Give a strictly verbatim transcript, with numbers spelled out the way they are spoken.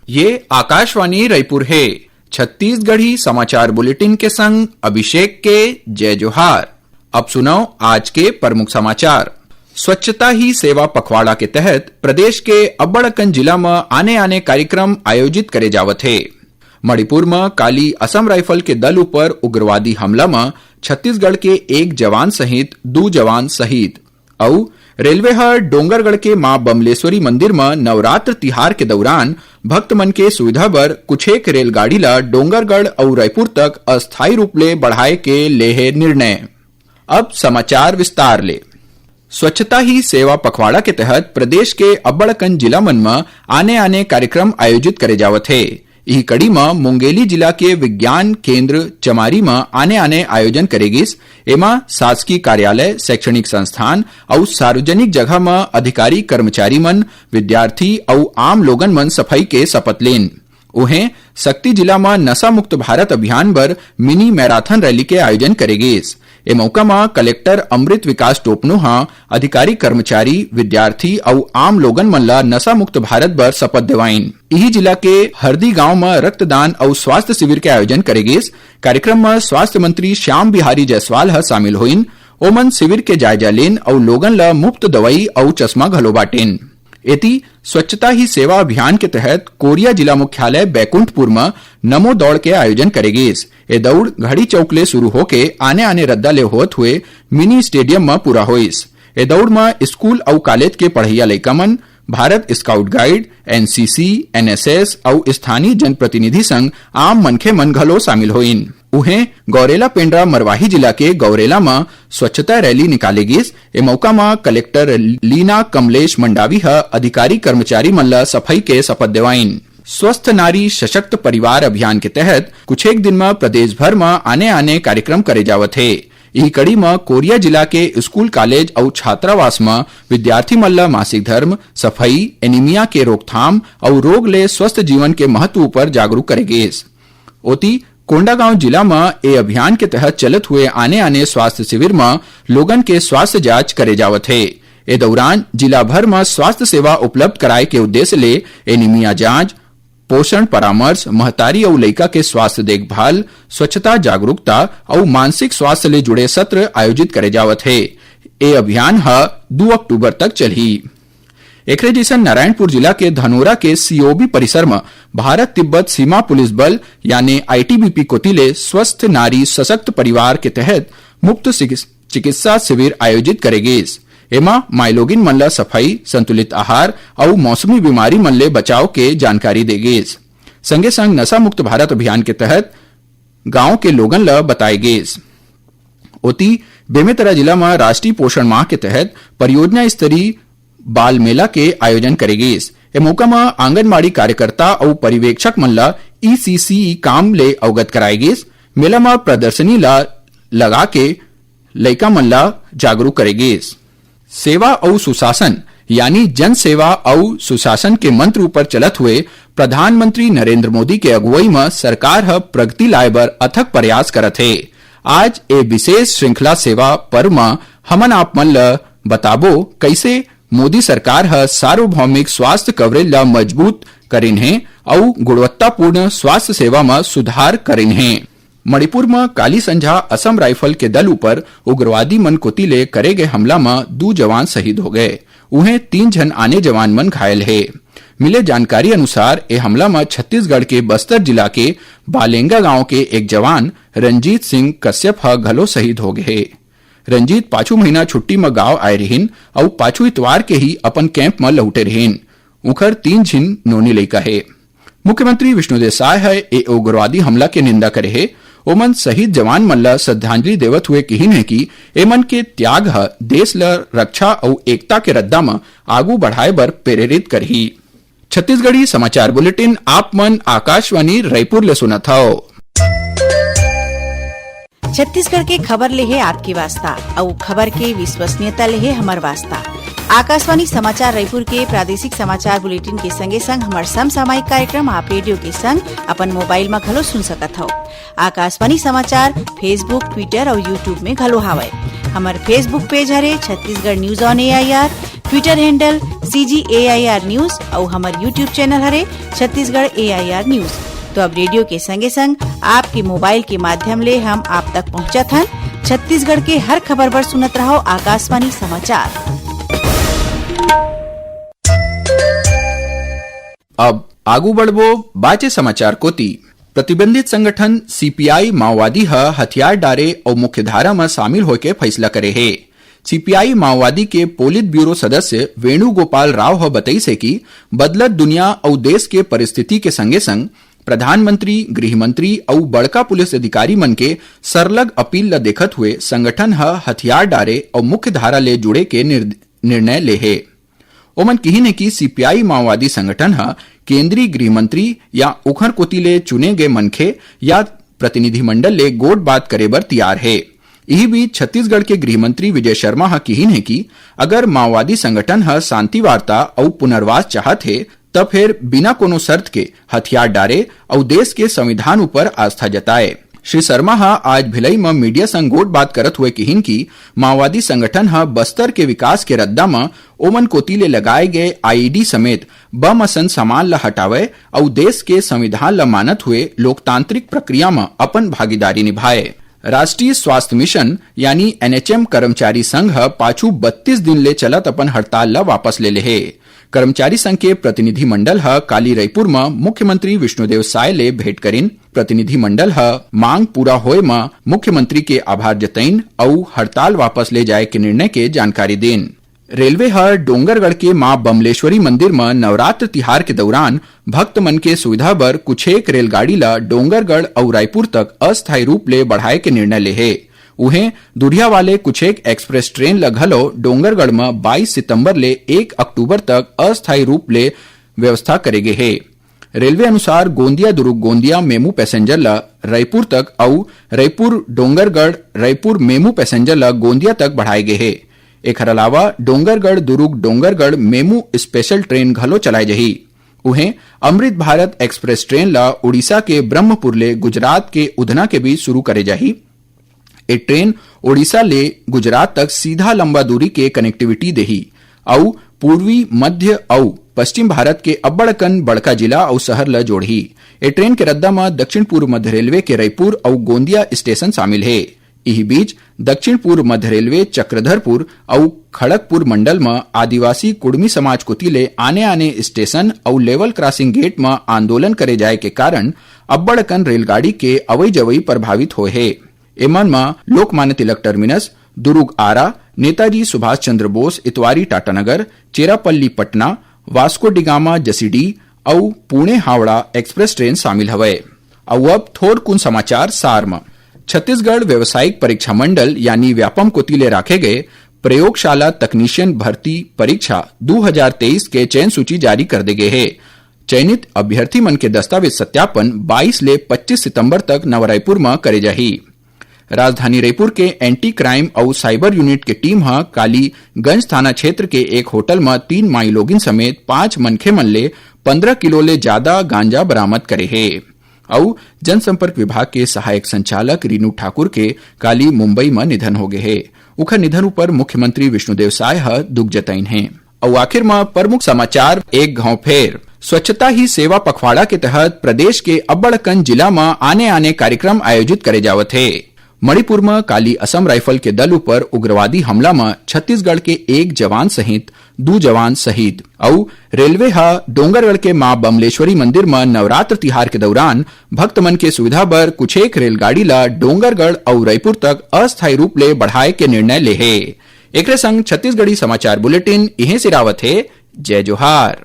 ये आकाशवाणी रायपुर हे। छत्तीसगढ़ी समाचार बुलेटिन के संग अभिषेक के जय जोहार। अब सुनव आज के प्रमुख समाचार। स्वच्छता ही सेवा पखवाड़ा के तहत प्रदेश के अब्बड़ अकन जिला म आने-आने कार्यक्रम आयोजित करे जावत हे। मणिपुर म काली असम राइफल के दल ऊपर उग्रवादी हमला म छत्तीसगढ़ के एक जवान सहित दू जवान शहीद। अउ रेलवे ह डोंगरगढ़ के मां बमलेश्वरी मंदिर म नवरात्र तिहार के दौरान भक्त मन के सुविधा बर कुछेक रेलगाड़ी ल डोंगरगढ़ अउ रायपुर तक अस्थायी रूप ले बढ़ाए के ले हे निर्णय। अब समाचार विस्तार ले। स्वच्छता ही सेवा पखवाड़ा के तहत प्रदेश के अब्बड़ अकन जिला मन म आने-आने कार्यक्रम आयोजित करे जावत हे। इही कड़ी म मुंगेली जिला के विज्ञान केंद्र चमारी म आने-आने आयोजन करे गिस। एमा शासकीय कार्यालय, शैक्षणिक संस्थान अउ सार्वजनिक जगह म अधिकारी, कर्मचारी मन, विद्यार्थी अउ आम लोगन मन सफाई के शपथ लेन। उहें, सक्ती जिला म नशा मुक्त भारत अभियान बर मिनी मैराथन रैली के आयोजन करे गिस। ए मौका म कलेक्टर अमृत विकास टोपनो ह अधिकारी, कर्मचारी, विद्यार्थी अउ आम लोगन मन ल नशा मुक्त भारत बर शपथ देवाइन। इही जिला के हरदी गांव म रक्तदान अउ स्वास्थ्य शिविर के आयोजन करे गिस। कार्यक्रम म स्वास्थ्य मंत्री श्याम बिहारी जायसवाल ह शामिल होइन। ओमन शिविर के जायजा लेन अउ लोगन ल मुफ्त दवाई अउ चश्मा घलो बांटेन। एती, स्वच्छता ही सेवा अभियान के तहत कोरिया जिला मुख्यालय बैकुंठपुर म नमो दौड़ के आयोजन करे गिस। ए दौड़ घड़ी चौक ले शुरू होके आने-आने रद्दा ले होत हुए मिनी स्टेडियम म पूरा होइस। ए दौड़ म स्कूल अउ कॉलेज के पढ़इया लइका मन, Bharat scout guide, NCC, NSS अउ स्थानीय जनप्रतिनिधि संग आम मनखे मन घलो शामिल होइन। उहें, गौरेला पेंड्रा मरवाही जिला के गौरेला म स्वच्छता रैली निकाले गिस। ए मौका म कलेक्टर लीना कमलेश मंडावी ह अधिकारी कर्मचारी मन ल सफाई के शपथ देवाइन। स्वस्थ नारी सशक्त परिवार अभियान के तहत कुछेक दिन म प्रदेश भर म आने-आने कार्यक्रम करे जावत हे। इही कड़ी म कोरिया जिला के स्कूल, कॉलेज अउ छात्रावास म विद्यार्थी मन ल मासिक धर्म, सफाई, एनीमिया के रोकथाम अउ रोग ले स्वस्थ जीवन के महत्व ऊपर जागरूक करे गिस। ओती, कोंडागांव जिला म ए अभियान के तहत चलत हुए आने-आने स्वास्थ्य शिविर म लोगन के स्वास्थ्य जांच करे जावत हे। ए दौरान जिला भर म स्वास्थ्य सेवा उपलब्ध कराए के उद्देश्य ले एनीमिया जांच, पोषण परामर्श, महतारी अउ लइका के स्वास्थ्य देखभाल, स्वच्छता जागरूकता अउ मानसिक स्वास्थ्य ले जुड़े सत्र आयोजित करे जावत हे। ए अभियान ह दू अक्टूबर तक चलही। एकरे जइसन नारायणपुर जिला के धनोरा के सीओबी परिसर म भारत तिब्बत सीमा पुलिस बल यानी आईटीबीपी कोति ले स्वस्थ नारी सशक्त परिवार के तहत मुफ्त चिकिस-, चिकित्सा शिविर आयोजित करे गिस। एमा माईलोगिन मन ल सफाई, संतुलित आहार अउ मौसमी बीमारी मन ले बचाव के जानकारी दे गिस। संगे संग नशा मुक्त भारत अभियान के तहत गांव के लोगन ल बताए गिस। ओती, बेमेतरा जिला म राष्ट्रीय पोषण माह के तहत परियोजना स्तरीय बाल मेला के आयोजन करे गिस। ए मौका म आंगनबाड़ी कार्यकर्ता अउ पर्यवेक्षक मन ल ईसीसी काम ले अवगत कराए गिस। मेला म प्रदर्शनी ल लगा के लइका मन ल जागरूक करे गिस। सेवा अउ सुशासन यानी जन सेवा अउ सुशासन के मंत्र ऊपर चलत हुए प्रधानमंत्री नरेंद्र मोदी के अगुवई म सरकार ह प्रगति लाए बर अथक प्रयास करत हे। आज ए विशेष श्रृंखला सेवा पर्व म हमन आप मन ल बताबो, कइसे मोदी सरकार ह सार्वभौमिक स्वास्थ्य कवरेज ल मजबूत करिन हे अउ गुणवत्तापूर्ण स्वास्थ्य सेवा म सुधार करिन हे। मणिपुर म काली संझा असम राइफल के दल ऊपर उग्रवादी मन कोति ले करे गए हमला म दू जवान शहीद हो गए। उहें, तीन झन आने जवान मन घायल हे। मिले जानकारी अनुसार, ए हमला म छत्तीसगढ़ के बस्तर जिला के बालेंगा गांव के एक जवान रंजीत सिंह कश्यप ह घलो शहीद हो गए हे। रंजीत पाछू महीना छुट्टी म गांव आए रिहिन अउ पाछू इतवार के ही अपन कैंप म लहुटे रिहिन। उखर तीन झिन नोनी लइका हे। मुख्यमंत्री विष्णुदेव साय ह ए उग्रवादी हमला के निंदा करे हे। ओमन शहीद जवान मन ल श्रद्धांजलि देवत हुए किहिन हे कि एमन के त्याग ह देश ल रक्षा अउ एकता के रद्दा म आगू बढ़ाए बर प्रेरित करही। छत्तीसगढ़ी समाचार बुलेटिन आप मन आकाशवाणी रायपुर ले सुनत हव। छत्तीसगढ़ के खबर ले हे आपके वास्ता, अउ खबर के विश्वसनीयता ले हे हमर वास्ता। आकाशवाणी समाचार रायपुर के प्रादेशिक समाचार बुलेटिन के संगे संग हमर समसामयिक कार्यक्रम आप रेडियो के संग अपन मोबाइल म घलो सुन सकत हव। आकाशवाणी समाचार Facebook, Twitter अउ YouTube में घलो हावय। हमर Facebook पेज हरे Chhattisgarh news on AIR. Twitter handle C G A I R News अउ हमर YouTube channel हरे Chhattisgarh A I R News। तो अब रेडियो के संगे संग आपके मोबाइल के माध्यम ले हम आप तक पहुंचत हन। छत्तीसगढ़ के हर खबर बर सुनत रहो आकाशवाणी समाचार। अब आगू बढ़बो बाचे समाचार कोति। प्रतिबंधित संगठन सीपीआई माओवादी ह हथियार डारे अउ मुख्यधारा म शामिल होय के फैसला करे हे। सीपीआई माओवादी के पोलित ब्यूरो सदस्य वेणुगोपाल राव ह बतईस हे कि बदलत दुनिया अउ देश के परिस्थिति के संगे संग प्रधानमंत्री, गृह मंत्री अउ बड़का पुलिस अधिकारी मन के सरलग अपील ल देखत हुए संगठन ह हथियार डारे अउ मुख्यधारा ले जुड़े के निर-, निर्णय ले हे। ओमन किहिन हे कि सीपीआई माओवादी संगठन ह केंद्रीय गृह मंत्री या ओखर कोति ले चुने गए मनखे या प्रतिनिधिमंडल ले गोठ बात करे बर तियार हे। इही बीच छत्तीसगढ़ के गृह मंत्री विजय शर्मा ह किहिन हे कि अगर माओवादी संगठन ह शांति वार्ता अउ पुनर्वास चाहत हे, त फेर बिना कोनो शर्त के हथियार डारे अउ देश के संविधान ऊपर आस्था जताए। श्री शर्मा ह आज भिलाई म मीडिया संग गोठ बात करत हुए किहिन कि माओवादी संगठन ह बस्तर के विकास के रद्दा म ओमन कोति ले लगाए गए आईईडी समेत बम असन सामान ल हटावय अउ देश के संविधान ल मानत हुए लोकतांत्रिक प्रक्रिया म अपन भागीदारी निभाए। राष्ट्रीय स्वास्थ्य मिशन यानी एनएचएम कर्मचारी संघ ह पाछू बत्तीस दिन ले चलत अपन हड़ताल ल वापस ले ले हे। कर्मचारी संघ के प्रतिनिधिमंडल ह काली रईपुर म मुख्यमंत्री विष्णुदेव साय ले भेंट करिन। प्रतिनिधिमंडल ह मांग पूरा होए म मुख्यमंत्री के आभार जतइन अउ हड़ताल वापस ले जाए के निर्णय के जानकारी दीन। रेलवे ह डोंगरगढ़ के मां बमलेश्वरी मंदिर म नवरात्र तिहार के दौरान भक्त मन के सुविधा बर कुछेक रेलगाड़ी ल डोंगरगढ़ अउ रायपुर तक अस्थायी रूप ले बढ़ाए के निर्णय ले हे। उहें, दुधिया वाले कुछेक एक्सप्रेस ट्रेन ल घलो डोंगरगढ़ म बाईस सितंबर ले एक अक्टूबर तक अस्थायी रूप ले व्यवस्था करे गे हे। रेलवे अनुसार गोंदिया दुर्ग गोंदिया मेमू पैसेंजर ल रायपुर तक अउ रायपुर डोंगरगढ़ रायपुर मेमू पैसेंजर ल गोंदिया तक बढ़ाए गे हे। एखर अलावा Dongargarh Durg Dongargarh MEMU special train घलो चलाए जही। उहें, अमृत भारत एक्सप्रेस ट्रेन ल उड़ीसा के ब्रह्मपुर ले गुजरात के उधना के बीच शुरू करे जाही। ए ट्रेन ओडिशा ले गुजरात तक सीधा लंबा दूरी के कनेक्टिविटी देही अउ पूर्वी, मध्य अउ पश्चिम भारत के अब्बड़ अकन बड़का जिला अउ शहर ल जोड़ही। ए ट्रेन के रद्दा म दक्षिण पूर्व मध्य रेलवे के रईपुर अउ गोंदिया स्टेशन शामिल हे। इही बीच, दक्षिण पूर्व मध्य रेलवे चक्रधरपुर अउ खड़गपुर मंडल म आदिवासी कुड़मी समाज कोति ले आने-आने स्टेशन अउ लेवल क्रॉसिंग गेट म आंदोलन करे जाए के कारण अब्बड़ अकन रेलगाड़ी के अवई-जवई प्रभावित होए हे। एमन म लोकमान्य तिलक टर्मिनस, दुरुग आरा, नेताजी सुभाष चंद्र बोस इतवारी टाटानगर, चेरापल्ली पटना, वास्को डिगामा जसीडीह अउ पुणे हावड़ा एक्सप्रेस ट्रेन शामिल हवय। अउ अब थोरकुन समाचार सार म। छत्तीसगढ़ व्यावसायिक परीक्षा मंडल यानी व्यापम कोति ले राखे गए प्रयोगशाला तकनीशियन भर्ती परीक्षा दू हजार तेईस के चयन सूची जारी कर दे गे हे। चयनित अभ्यर्थी मन के दस्तावेज सत्यापन बाईस ले पच्चीस सितंबर तक नवा रायपुर म करे जाही। राजधानी रायपुर के एंटी क्राइम अउ साइबर यूनिट के टीम ह काली गंज थाना क्षेत्र के एक होटल म तीन माईलोगिन समेत पांच मनखे मन ले पंद्रह किलो ले जादा गांजा बरामद करे हे। अउ जनसंपर्क विभाग के सहायक संचालक रीनू ठाकुर के काली मुंबई म निधन हो गे हे। उखर निधन उपर मुख्यमंत्री विष्णुदेव साय ह दुख जताइन हे। अउ आखिर म प्रमुख समाचार एक घांव फेर। स्वच्छता ही सेवा पखवाड़ा के तहत प्रदेश के अब्बड़ अकन जिला म आने-आने कार्यक्रम आयोजित करे जावत हे। मणिपुर म काली असम राइफल के दल उपर उग्रवादी हमला म छत्तीसगढ़ के एक जवान सहित दू जवान शहीद। अउ रेलवे ह डोंगरगढ़ के मां बमलेश्वरी मंदिर म नवरात्र तिहार के दौरान भक्त मन के सुविधा बर कुछेक रेलगाड़ी ल डोंगरगढ़ अउ रईपुर तक अस्थायी रूप ले बढ़ाए के निर्णय ले हे। एकरे संग छत्तीसगढ़ी समाचार बुलेटिन इहें सिरावत हे। जय जोहार।